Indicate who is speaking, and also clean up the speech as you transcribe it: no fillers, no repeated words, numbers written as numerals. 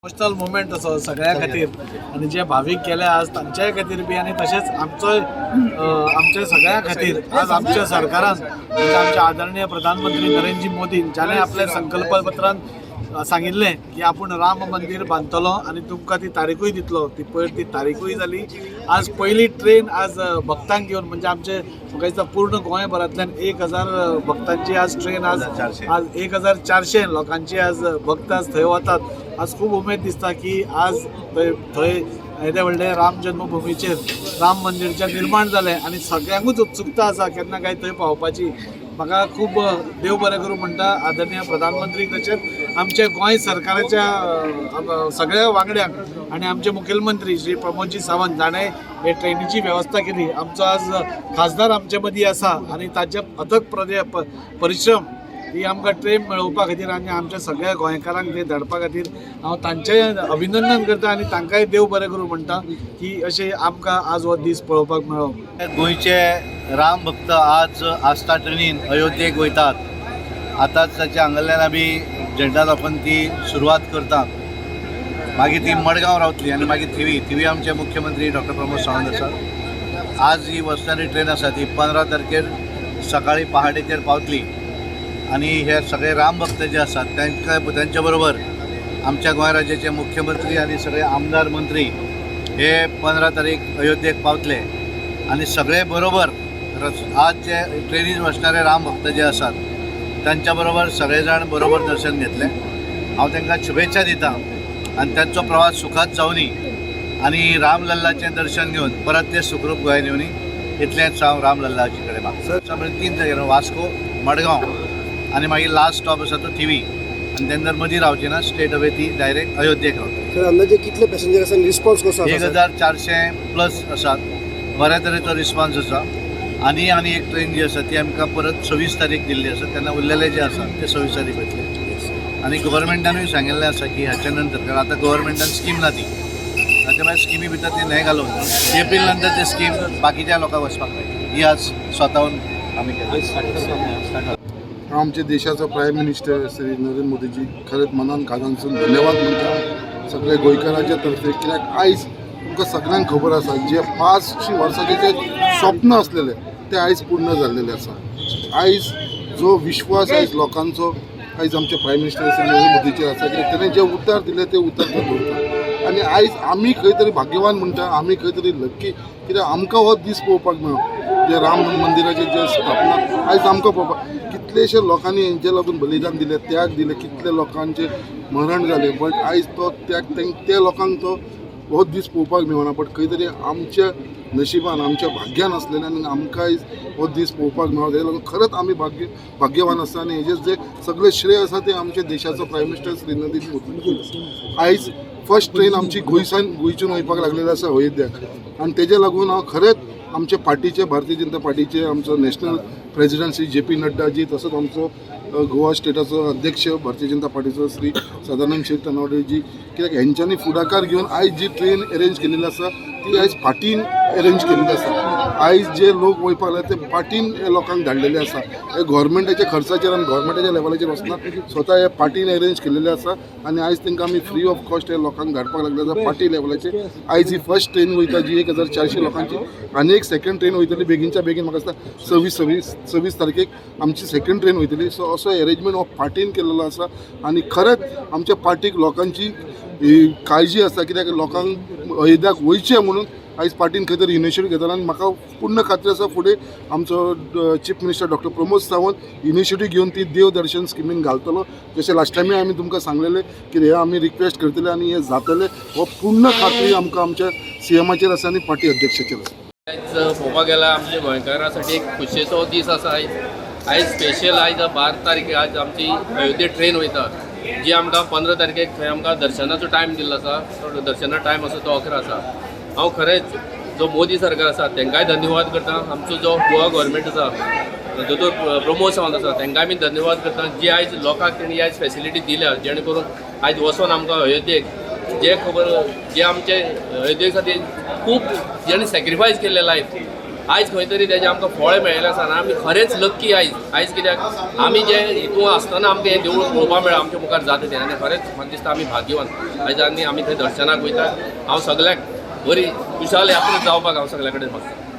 Speaker 1: Emotional moment असो सगळ्या खातीर आनी जे भावीक गेले आज तांच्याय खातीर बी आनी तशेंच आमचोय आमच्या सगळ्या खातीर आज आमच्या सरकारान म्हणजे आमचे आदरणीय प्रधानमंत्री नरेंद्र मोदीन ज्याने आपल्या संकल्पपत्रान सांगिल्लें की आपूण राम मंदीर बांदतलो आनी तुमकां ती तारीखूय दितलो, ती पयर ती तारीखूय जाली. आज पयली ट्रेन आज भक्तांक घेवन म्हणजे आमचे म्हाका दिसता पूर्ण गोंयभरांतल्यान 1000 भक्तांची आज ट्रेन आज आज 1400 लोकांची आज भक्त आज थंय वतात. आज खूब उमेद दिसता की आज थंय थंय येदें व्हडलें राम जन्मभुमीचेर राम मंदिरचें निर्माण जालें आनी सगळ्यांकूच उत्सुकता आसा केन्ना काय थंय पावपाची. म्हाका खूब देव बरें करूं म्हणटा आदरणीय प्रधानमंत्री तशेंच आमच्या गोंय सरकाराच्या सगळ्या वांगड्यांक आनी आमचे मुखेलमंत्री श्री प्रमोदजी सावंत जाणें हे ट्रेनीची वेवस्था केली. आमचो आज खासदार आमचे मदीं आसा आनी ताचे अथक परिश्रम ही आमकां ट्रेन मेळोवपा खातीर आनी आमच्या सगळ्या गोंयकारांक ते धाडपा खातीर हांव तांचें अभिनंदन करता आनी तांकांय देव बरें करूं म्हणटा की अशें आमकां आज हो दीस पळोवपाक मेळ्ळो.
Speaker 2: गोंयचे राम भक्त आज आस्था ट्रेनीन अयोध्येक वयतात. आतांच ताच्या हांगासरल्यान आमी झेंडा दाखोवन ती सुरवात करतात. मागीर ती मडगांव रावतली आनी मागीर थिवी थिवी आमचे मुख्यमंत्री डॉक्टर प्रमोद सावंत आसात. आज ही वचणारी ट्रेन आसा ती 15 तारखेर सकाळी पहाटेचेर पावतली आनी हे सगळे राम भक्त जे आसात तांकां तांच्या बरोबर आमच्या गोंय राज्याचे मुख्यमंत्री आनी सगळे आमदार मंत्री हे 15 तारीख अयोध्येक पावतले आनी सगळे बरोबर आज जे ट्रेनीन वचणारे राम भक्त जे आसात तांच्या बरोबर सगळे जाण बरोबर दर्शन घेतले. हांव तांकां शुभेच्छा दिता आनी तांचो प्रवास सुखात जावनी आनी रामलल्लाचें दर्शन घेवन परत ते सुखरूप गोंयांत येवनी इतलेंच हांव रामलल्लाचे कडेन मागता. म्हणजे 3 जाग्यार वास्को, मडगांव आनी मागीर लास्ट स्टॉप आसा तो थिवी आनी तेन्ना मदीं रावची ना, स्ट्रेट अवे ती डायरेक्ट अयोध्येक रावतली.
Speaker 3: सर, अंदाजे कितले पॅसेंजर आसा, रिस्पॉन्स कसो आसा?
Speaker 2: 1400 प्लस आसात. बऱ्या तरेचो रिस्पॉन्स आसा. आनी आनी एक ट्रेन जी आसा ती आमकां परत 26 तारीख दिल्ली आसा, तेन्ना उरलेले जे आसा ते 26 तारीख वयतले. आनी गव्हर्मेंटानूय सांगिल्लें आसा की हाच्या नंतर, कारण आतां गव्हर्मेंटान स्कीम ना ती, ताच्या भायर स्किमी भितर ती न्हय घालून एप्रील नंतर ते स्कीम बाकीच्या लोकांक वचपाक मेळटली. ही आज स्वताहून आमी केली.
Speaker 4: आमच्या देशाचो प्रायम मिनिस्टर श्री नरेंद्र मोदीजी खरेंच मनान काळजांतसून धन्यवाद म्हणटा सगळे गोंयकारांच्या तर्फे. कित्याक आयज तुमकां सगळ्यांक खबर आसा, जे 500 वर्सांचे जे स्वप्न आसलेले ते आयज पूर्ण जाल्लेले आसा. आयज जो विश्वास आयज लोकांचो आयज आमचे प्रायम मिनिस्टर श्री नरेंद्र मोदीचेर आसा, कित्याक तेणें जे उतर दिले ते उतर ते दवरता. आनी आयज आमी खंय तरी भाग्यवान म्हणटा, आमी खंय तरी लक्की, कित्याक आमकां हो दीस पळोवपाक मेळ्ळो, जे राम मंदिराचे जे स्थापना आयज आमकां पळोवपाक. कितलेशे लोकांनी हेंचे लागून बलिदान दिलें, त्याग दिले, कितले लोकांचे मरण जालें, बट आयज तो त्याग ते लोकांक तो हो दीस पळोवपाक मेळना. बट खंय तरी आमच्या नशिबान, आमच्या भाग्यान आसलेलें आनी आमकां आयज हो दीस पळोवपाक मेळ्ळो. तेका लागून खरेंच आमी भाग्यवान आसा आनी हेजें जे सगळें श्रेय आसा तें आमच्या देशाचो प्रायम मिनिस्टर श्री नरेंद्र मोदी. आयज फर्स्ट ट्रेन आमची गोंयसान गोंयच्यान वयपाक लागलेली आसा अयोध्याक आनी तेजे लागून हांव खरेंच आमचे पार्टीचे, भारतीय जनता पार्टीचे आमचो national president Shri J P नड्डाजी, तसोच आमचो गोवा स्टेटाचो अध्यक्ष भारतीय जनता पार्टीचो श्री सदानंद शेट तानावडेजी, कित्याक हेंच्यांनी फुडाकार घेवन आयज जी ट्रेन अरेंज केलेली आसा ती आयज पार्टीन अरेंज केलेली आसा. आयज जे लोक वयपाक लागले ते पार्टीन लोकांक धाडलेले आसा. हे गोवोरमेंटाच्या खर्चाचेर आनी गोवोरमेंटाच्या लेवलाचेर वचना, स्वता हे पार्टीन अरेंज केलेले आसा आनी आयज तांकां आमी फ्री ऑफ कॉस्ट हे लोकांक धाडपाक लागले आसा पार्टी लेवलाचेर. आयज ही फर्स्ट ट्रेन वयता जी 1400 लोकांची आनी एक सेकंड ट्रेन वयतली बेगीनच्या बेगीन, म्हाका दिसता 26 तारखेक आमची सेकंड ट्रेन वयतली. सो असो एरेंजमेंट हो पार्टीन केलेलो आसा आनी खरेंच आमच्या पार्टीक लोकांची ही काळजी आसा, कित्याक लोकांक अयोध्याक वयचें म्हणून आयज पार्टीन खंय तरी इनिशिएटीव घेतला. आनी म्हाका पूर्ण खात्री आसा फुडें आमचो chief minister doctor Pramod Sawant initiative घेवन ती देव दर्शन स्किमीन घालतलो. जशें लास्ट टायमूय आमी तुमकां सांगलेलें की हे आमी रिक्वेस्ट करतले आनी हें जातलें, हो पूर्ण खात्री आमकां आमच्या सी एमाचेर आसा आनी पार्टी अध्यक्षाचेर आसा.
Speaker 5: आयज पळोवपाक गेल्यार आमच्या गोंयकारां साठी एक खुशयेचो दीस आसा आयज. आयज स्पेशल आयज 12 तारखेक आयज आमची अयोध्ये ट्रेन वयता, जी आमकां 15 तारखेक थंय आमकां दर्शनाचो टायम दिल्लो आसा. तो दर्शना टायम आसा तो 11 आसा. हांव खरेंच जो मोदी सरकार आसा तांकांय धन्यवाद करता. आमचो जो गोवा गव्हर्मेंट आसा, दोतोर प्रमोद सावंत आसा, तांकांय आमी धन्यवाद करता, जी आयज लोकांक तेणी आयज फेसिलिटी दिल्या, जेणे करून आयज वचोन आमकां अयोध्येक जे खबर जे आमचे अयोध्ये खातीर खूब जेणे सॅक्रिफायस केल्ले लायफ. आयज खंय तरी तेजें आमकां फळ मेळिल्लें आसा आनी आमी खरेंच लक्की आयज. आयज कित्याक आमी जे हितून आसतना आमकां हें देवूळ पळोवपाक मेळ्ळां, आमच्या मुखार जाता तें, आनी खरेंच म्हाका दिसता आमी भाग्यवान आयज. आनी आमी थंय दर्शनाक वयता. हांव सगळ्यांक बरी खुशाल यात्रा जावपाक हांव सगळ्या कडेन मागता.